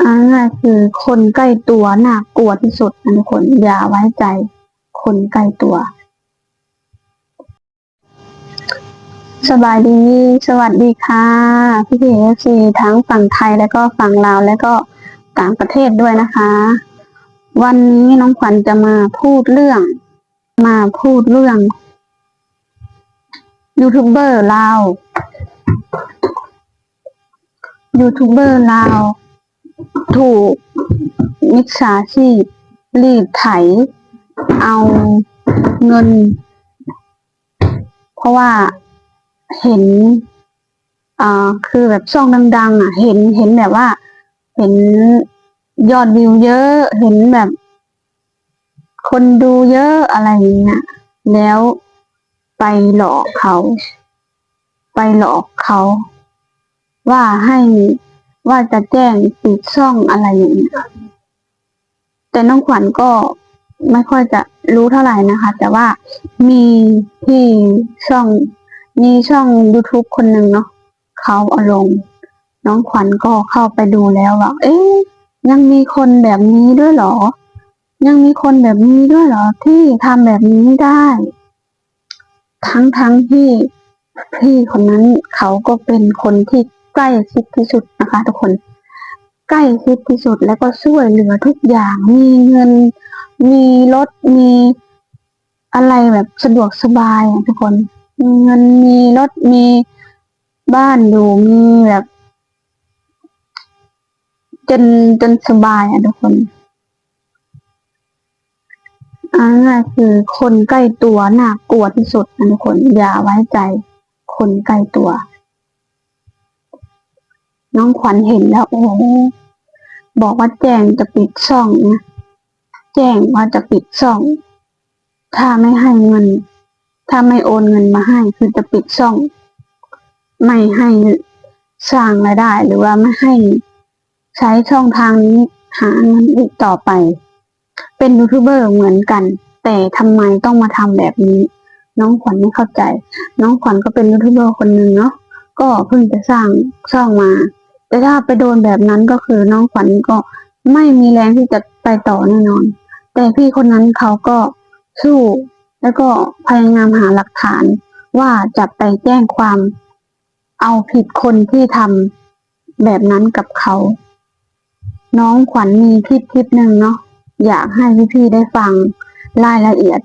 เอาง่ายๆ คือคนใกล้ตัวน่ากลัวที่สุดนะทุกคน อย่าไว้ใจคนใกล้ตัว สบายดี สวัสดีค่ะ พี่ๆ เอฟซี ทั้งฝั่งไทย และก็ฝั่งลาว และก็ต่างประเทศด้วยนะคะ วันนี้น้องขวัญจะมาพูดเรื่อง มาพูดเรื่องยูทูบเบอร์ลาว ยูทูบเบอร์ลาวถูกมิจฉาชีพรีดไถเอาเงิน เพราะว่าเห็น อ่า คือแบบช่องดังๆ อะ เห็น เห็นแบบว่า เห็นยอดวิวเยอะ เห็นแบบคนดูเยอะ อะไรอย่างเงี้ย แล้วไปหลอกเขา ไปหลอกเขาว่าให้ ว่าจะแจ้งปิดช่อง อะไรอย่างเงี้ย แต่น้องขวัญก็ไม่ค่อยจะรู้เท่าไหร่นะคะ แต่ว่ามีพี่ช่อง มีช่องยูทูบคนหนึ่งเนาะ เขาเอาลง น้องขวัญก็เข้าไปดูแล้วว่า เอ๊ะ ยังมีคนแบบนี้ด้วยเหรอ ยังมีคนแบบนี้ด้วยเหรอ ที่ทำแบบนี้ได้ ทั้งๆ ที่พี่คนนั้นเขาก็เป็นคนที่ใกล้ชิดที่สุดนะคะทุกคน ใกล้ชิดที่สุด แล้วก็ช่วยเหลือทุกอย่าง มีเงิน มีรถ มีอะไรแบบสะดวกสบายอะทุกคน มีเงิน มีรถ มีบ้านอยู่ มีแบบ จน จนสบายอะทุกคน เอาง่ายๆ คือคนใกล้ตัวน่ากลัวที่สุดนะทุกคน อย่าไว้ใจคนใกล้ตัว น้องขวัญเห็นแล้ว โอ้โห บอกว่าแจ้งจะปิดช่องนะ แจ้งว่าจะปิดช่อง ถ้าไม่ให้เงิน ถ้าไม่โอนเงินมาให้ คือจะปิดช่อง ไม่ให้สร้างรายได้ หรือว่าไม่ให้ใช้ช่องทางนี้หาเงินอีกต่อไป เป็นยูทูบเบอร์เหมือนกัน แต่ทำไมต้องมาทำแบบนี้ น้องขวัญไม่เข้าใจ น้องขวัญก็เป็นยูทูบเบอร์คนหนึ่งเนาะ ก็เพิ่งจะสร้างช่องมา แต่ถ้าไปโดนแบบนั้นก็คือน้องขวัญก็ไม่มีแรงที่จะไปต่อแน่นอน แต่พี่คนนั้นเขาก็สู้ แล้วก็พยายามหาหลักฐานว่าจะไปแจ้งความเอาผิดคนที่ทำแบบนั้นกับเขา น้องขวัญมีคลิปคลิปหนึ่งเนาะ อยากให้พี่ๆ ได้ฟังรายละเอียด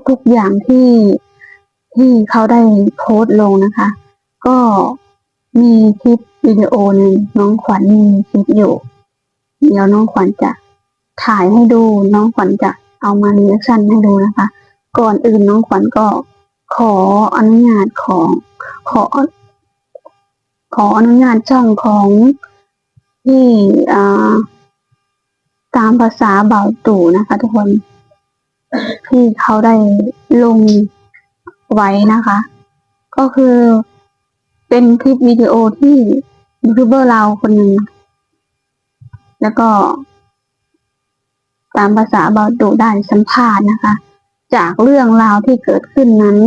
ทุกๆ อย่างที่ ที่เขาได้โพสต์ลงนะคะ ก็มีคลิปวิดีโอหนึ่ง น้องขวัญมีคลิปอยู่ เดี๋ยวน้องขวัญจะถ่ายให้ดู น้องขวัญจะเอามารีแอคชั่นให้ดูนะคะ ก่อนอื่นน้องขวัญก็ขออนุญาตของ ขอ ขออนุญาตช่องของพี่ อ่า ตามภาษาบ่าวตู่นะคะทุกคน ที่เขาได้ลงไว้นะคะ ก็คือเป็นคลิปวิดีโอที่ยูทูบเบอร์ลาวคนหนึ่ง แล้วก็ ตามภาษาบ่าวตู่ได้สัมภาษณ์นะคะ จากเรื่องราวที่เกิดขึ้นนั้น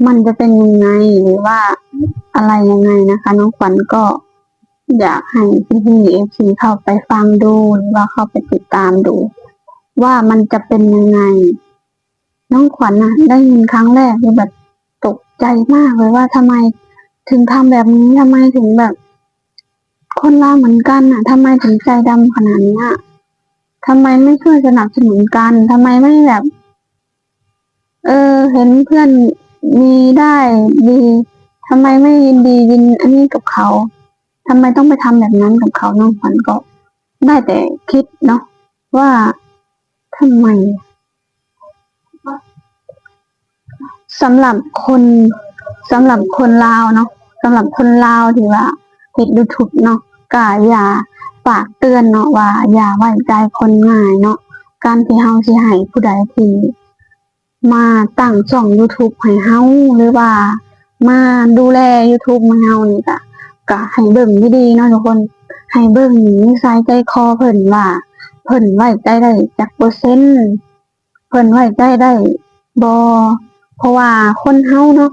มันจะเป็นยังไง หรือว่าอะไรยังไงนะคะ น้องขวัญก็อยากให้พี่ๆ เอฟซี เข้าไปฟังดู หรือว่าเข้าไปติดตามดู ว่ามันจะเป็นยังไง น้องขวัญน่ะ ได้ยินครั้งแรกคือแบบตกใจมากเลยว่าทำไมถึงทำแบบนี้ ทำไมถึงแบบ คนลาวเหมือนกันน่ะ ทำไมถึงใจดำขนาดเนี้ย ทำไมไม่ช่วยสนับสนุนกัน ทำไมไม่แบบ เออ เห็นเพื่อนมีได้ดี ทำไมไม่ยินดียินอันนี้กับเขา ทำไมต้องไปทำแบบนั้นกับเขา น้องขวัญก็ได้แต่คิดเนาะ ว่าทำไม สำหรับคน สำหรับคนลาวเนาะ สำหรับคนลาวที่ว่าเฮ็ดยูทูบเนาะ ก็อยากฝากเตือนเนาะ ว่าอย่าไว้ใจคนง่ายเนาะ การที่เฮาสิให้ผู้ใดที่มาตั้งช่องยูทูบให้เฮา หรือว่ามาดูแลยูทูบให้เฮานี่ ก็ ก็ให้เบิ่งดีๆ เนาะทุกคน ให้เบิ่งนิสัยใจคอเพิ่นว่า เพิ่นไว้ใจได้จักเปอร์เซ็นต์ เพิ่นไว้ใจได้บ่ เพราะว่าคนเฮาเนาะ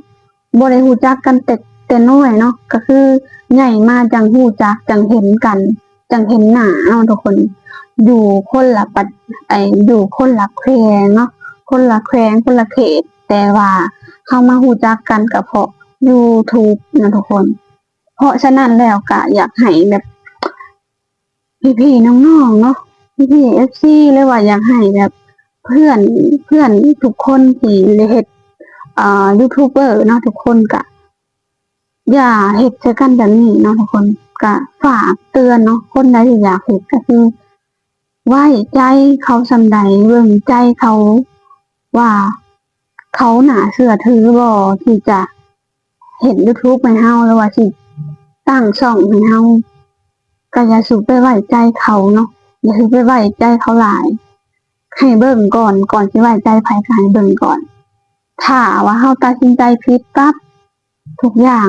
บ่ได้รู้จักกันแต่ แต่น้อยเนาะ ก็คือใหญ่มาจั่งรู้จัก จั่งเห็นกัน ຈັ່ງເຫັນໜ້າເນາະທຸກຄົນ ຢູ່ຄົນລະປະ ໄອ້ ຢູ່ຄົນລະແຂວງເນາະ ຄົນລະແຂວງ ຄົນລະເຂດ ແຕ່ວ່າເຮົາມາຮູ້ຈັກກັນກໍເພາະ YouTube ເນາະທຸກຄົນ. ເພາະສະນັ້ນແລ້ວກໍຢາກໃຫ້ແບບ ພີ່ໆນ້ອງໆເນາະ ພີ່ໆເອັຟຊີ ຫຼືວ່າຢາກໃຫ້ແບບເພື່ອນ ເພື່ອນທຸກຄົນທີ່ໄດ້ເຮັດ ເອີ ຢູທູບເບີເນາະ ທຸກຄົນກະຢ່າເຮັດໃສ່ກັນແບບນີ້ເນາະທຸກຄົນ. ກະຝາກເຕືອນເນາະ ຄົນໃດທີ່ຢາກເຮັດກໍຄືໄວ້ໃຈເຂົາສ່ຳໃດ ເບິ່ງໃຈເຂົາວ່າ ເຂົາໜ້າເຊື່ອຖືບໍ່ທີ່ຈະເຮັດຢູທູບໃຫ້ເຮົາ ຫຼືວ່າຊິຕັ້ງຊ່ອງໃຫ້ເຮົາ ກໍຢ່າສູ່ໄປໄວ້ໃຈເຂົາເນາະ ຢ່າສູ່ໄປໄວ້ໃຈເຂົາຫຼາຍ ໃຫ້ເບິ່ງກ່ອນ ກ່ອນຊິໄວ້ໃຈໃຜກໍໃຫ້ເບິ່ງກ່ອນ. ຖ້າວ່າເຮົາຕັດສິນໃຈຜິດປັບ ທຸກຢ່າງ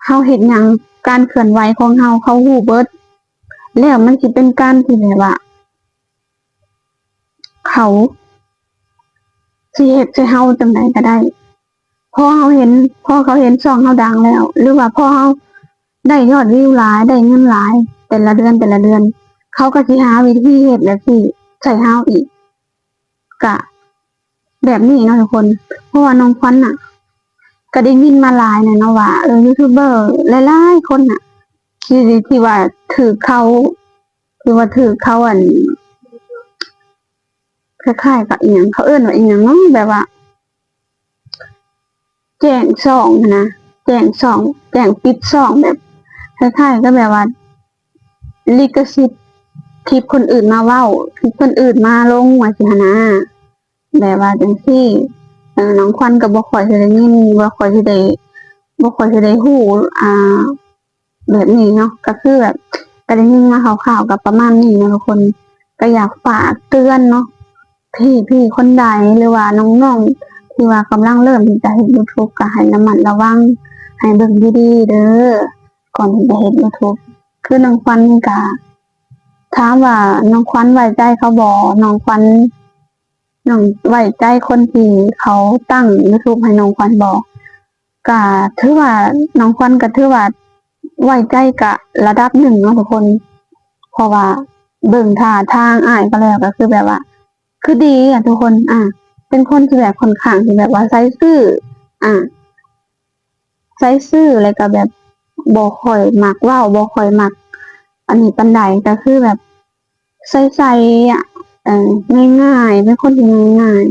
ເຮົາເຮັດຫຍັງ ການເຄື່ອນໄຫວຂອງເຮົາ ເຂົາຮູ້ເບິດ ແລ້ວມັນຊິເປັນການທີ່ແບບວ່າ ເຂົາຊິເຮັດໃສ່ເຮົາຈັ່ງໃດກໍໄດ້ ພໍເຮົາເຫັນ ພໍເຂົາເຫັນຊ່ອງເຮົາດັງແລ້ວ ຫຼືວ່າພໍເຮົາໄດ້ຍອດວິວຫຼາຍ ໄດ້ເງິນຫຼາຍ ແຕ່ລະເດືອນ ແຕ່ລະເດືອນ ເຂົາກໍຊິຫາວິທີເຮັດແບບນີ້ໃສ່ເຮົາອີກ ກະແບບນີ້ເນາະທຸກຄົນ. ເພາະວ່ານ້ອງຂວັນນະ ກໍໄດ້ຍິນມາຫຼາຍແລ້ວເນາະວ່າ ເອີ ຢູທູບເບີຫຼາຍໆຄົນນະ ທີ່ ທີ່ວ່າຖືກເຂົາ ຄືວ່າຖືກເຂົາ ອັນ ຄ້າຍໆກັບອີ່ຫຍັງ ເຂົາເອີ້ນວ່າອີ່ຫຍັງເນາະ ແບບວ່າ ແຈ້ງຊ່ອງຫັ້ນນະ ແຈ້ງຊ່ອງ ແຈ້ງປິດຊ່ອງ ແບບຄ້າຍໆກັບແບບວ່າລິຂະສິດ ຄລິບຄົນອື່ນມາເວົ້າ ຄລິບຄົນອື່ນມາລົງ ວ່າຊີ້ຫັ້ນນະ ແບບວ່າຈັ່ງຊີ້. ເອີ ນ້ອງຂວັນກໍບໍ່ຄ່ອຍຊິໄດ້ຍິນ ບໍ່ຄ່ອຍຊິໄດ້ ບໍ່ຄ່ອຍຊິໄດ້ຮູ້ ອ່າ ແບບນີ້ເນາະ ກໍຄືແບບ ກໍໄດ້ຍິນມາຄ່າວໆ ກໍປະມານນີ້ເນາະທຸກຄົນ. ກໍຢາກຝາກເຕືອນເນາະ ພີ່ໆຄົນໃດ ຫຼືວ່ານ້ອງໆທີ່ວ່າກຳລັງເລີ່ມທີ່ຈະເຮັດຢູທູບ ກໍໃຫ້ລະມັດລະວັງ ໃຫ້ເບິ່ງດີໆເດີ ກ່ອນທີ່ຈະເຮັດຢູທູບ. ຄືນ້ອງຂວັນນີ້ກໍ ຖາມວ່ານ້ອງຂວັນໄວ້ໃຈເຂົາບໍ່? ນ້ອງຂວັນ ນ້ອງໄວ້ໃຈຄົນທີ່ເຂົາຕັ້ງຢູທູບໃຫ້ນ້ອງຂວັນບໍ່? ກະຖືວ່າ ນ້ອງຂວັນກະຖືວ່າໄວ້ໃຈກະລະດັບໜຶ່ງເນາະທຸກຄົນ ເພາະວ່າເບິ່ງທ່າທາງອ້າຍເຂົາແລ້ວ ກະຄືແບບວ່າ ຄືດີອະທຸກຄົນ ອ່າ ເປັນຄົນທີ່ແບບຂ້ອນຂ້າງທີ່ແບບວ່າໃສ່ຊື່ ອ່າ ໃສ່ຊື່ ແລ້ວກະແບບບໍ່ຄ່ອຍມັກເວົ້າ ບໍ່ຄ່ອຍມັກອັນນີ້ປານໃດ ກະຄືແບບໃສໆ ອະ ງ່າຍໆ ເປັນຄົນທີ່ງ່າຍ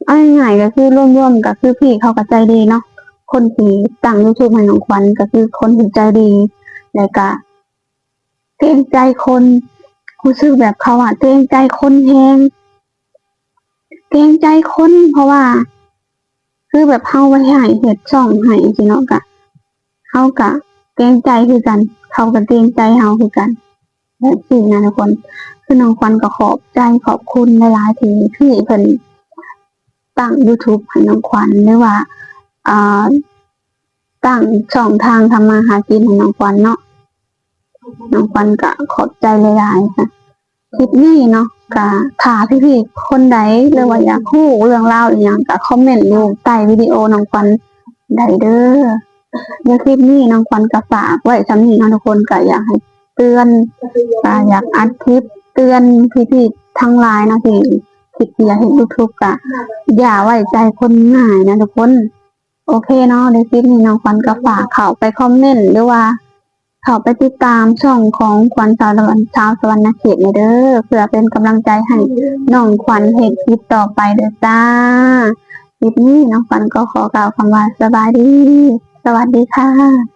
ໆ ເອົາງ່າຍໆ ກໍຄືລວມໆ ກໍຄືພີ່ເຂົາກໍໃຈດີເນາະ ຄົນທີ່ຕັ້ງຢູທູບໃຫ້ນ້ອງຂວັນ ກໍຄືຄົນທີ່ໃຈດີ ແລ້ວກະເກງໃຈຄົນ ຮູ້ສຶກແບບເຂົາອະເກງໃຈຄົນແຮງ ເກງໃຈຄົນ ເພາະວ່າ ຄືແບບເຮົາໄວ້ໃຫ້ເຮັດຊ່ອງໃຫ້ຊີ້ເນາະ ກະ ເຮົາກະເກງໃຈຄືກັນ ເຂົາກະເກງໃຈເຮົາຄືກັນ ແບບຊີ້ນະທຸກຄົນ. ຄືນ້ອງຂວັນກໍຂອບໃຈຂອບຄຸນຫຼາຍໆ ທີ່ ທີ່ເພິ່ນຕັ້ງຢູທູບໃຫ້ນ້ອງຂວັນ ຫຼືວ່າ ອ່າ ຕັ້ງຊ່ອງທາງທຳມາຫາກິນໃຫ້ນ້ອງຂວັນເນາະ. ນ້ອງຂວັນກະຂອບໃຈຫຼາຍໆ ຄລິບນີ້ເນາະ ກະຖ້າພີ່ໆຄົນໃດ ຫຼືວ່າຢາກຮູ້ເລື່ອງລາວອີ່ຫຍັງ ກະຄອມເມັນຢູ່ໃຕ້ວິດີໂອນ້ອງຂວັນໄດ້ເດີ. ແລ້ວຄລິບນີ້ນ້ອງຂວັນກະຝາກໄວ້ສ່ຳນີ້ເນາະທຸກຄົນ ກະຢາກໃຫ້ເຕືອນ ກະຢາກອັດຄລິບເຕືອນພີ່ໆທັງຫຼາຍເນາະ ທີ່ຄິດທີ່ຢາກເຮັດຢູທູບ ກະຢ່າໄວ້ໃຈຄົນງ່າຍນະທຸກຄົນ. ໂອເຄເນາະ ໃນຄລິບນີ້ນ້ອງຂວັນກໍຝາກເຂົ້າໄປຄອມເມັນ ຫຼືວ່າເຂົ້າໄປຕິດຕາມຊ່ອງຂອງຂວັນສາວ ຊາວສະຫວັນນະເຂດນີ້ເດີ ເພື່ອເປັນກຳລັງໃຈໃຫ້ນ້ອງຂວັນເຮັດຄລິບຕໍ່ໄປເດີຈ້າ. ຄລິບນີ້ນ້ອງຂວັນກໍຂໍກ່າວຄຳວ່າສະບາຍດີ ສະຫວັດດີຄ່ະ.